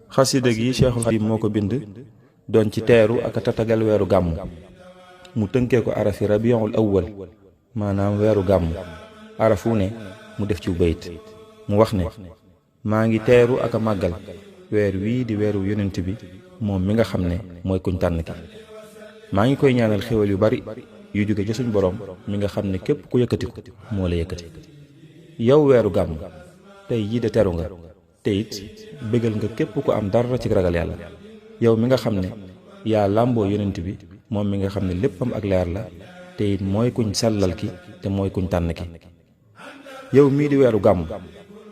xasida gi Cheikhul Khadim moo ko bind doon ci teeru ak a tatagal weeru gàmm mu tënkee ko arafi rabiul awwal maanaam weeru gàmm arafu ne mu def ci bayit mu wax ne maa ngi teeru ak a màggal weer wii di weeru yonent bi moom mi nga xam ne mooy kuñ tànn ki maa ngi koy ñaanal xéwal yu bari yu jóge ci suñ borom mi nga xam ne képp ku yëkkatiku moo la yëkkati yow weeru gàmm tey jii de teru nga te it bégal nga képp ku am dara ci ragal yàlla yow mi nga xam ne yaa làmboo yonent bi moom mi nga xam ne léppam ak leer la te it mooy kuñ sellal ki te mooy kuñ tànn ki yow mii di weeru gàmm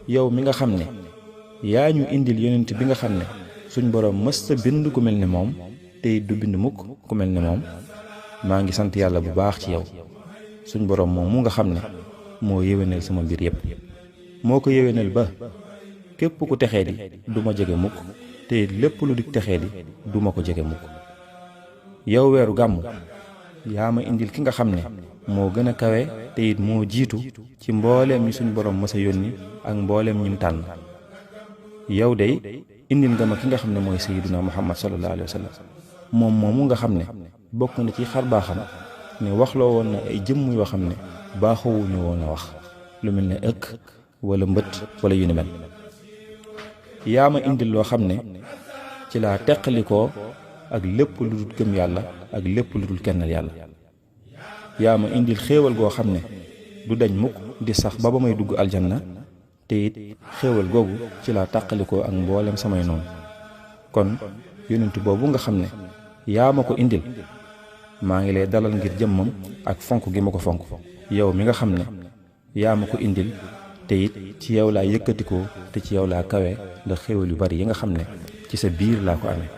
yow mi nga xam ne yaa ñu indil yonent bi nga xam ne suñ borom mësta bind ku mel ne moom te it du bind mukk ku mel ne moom maa ngi sant yàlla bu baax ci yow suñ borom moom mu nga xam ne moo yéwénal sama mbir yépp moo ko yéwénal ba képp ku texee di du ma jege mukk te lépp lu di texee di du ma ko jege mukk yow weeru gàmm yaa ma indil ki nga xam ne moo gën a kawe te it moo jiitu ci mbooleem ñi suñ borom mës a yónni ak mbooleem ñim tànn yow dey indil nga ma ki nga xam ne mooy sayyiduna muhammad sallallahu alayhi wa sallam moom moomu nga xam ne bokk na ci xar baaxam ne waxloo woon na ay jëmm yoo xam ne baaxoowuñu woon a wax lu mel ne ëkk wala mbët wala yu ni mel yaa ma indil loo xam ne ci laa teqalikoo ak lépp lu dul gëm yàlla ak lépp lu dul kennal yàlla yaa ma indil xéewal goo xam ne du dañ mukk di sax ba may dugg aljanna te it xéewal googu ci laa tàqalikoo ak mboolem samay noonu kon yonent boobu nga xam ne yaa ma ko indil maa ngi lay dalal ngir jëmmam ak fonk gi ma ko fonk yow mi nga xam ne yaa ma ko indil te it ci yow laa yëkkatikoo te ci yow laa kawe la xéewal yu bari yi nga xam ne ci sa biir laa ko amee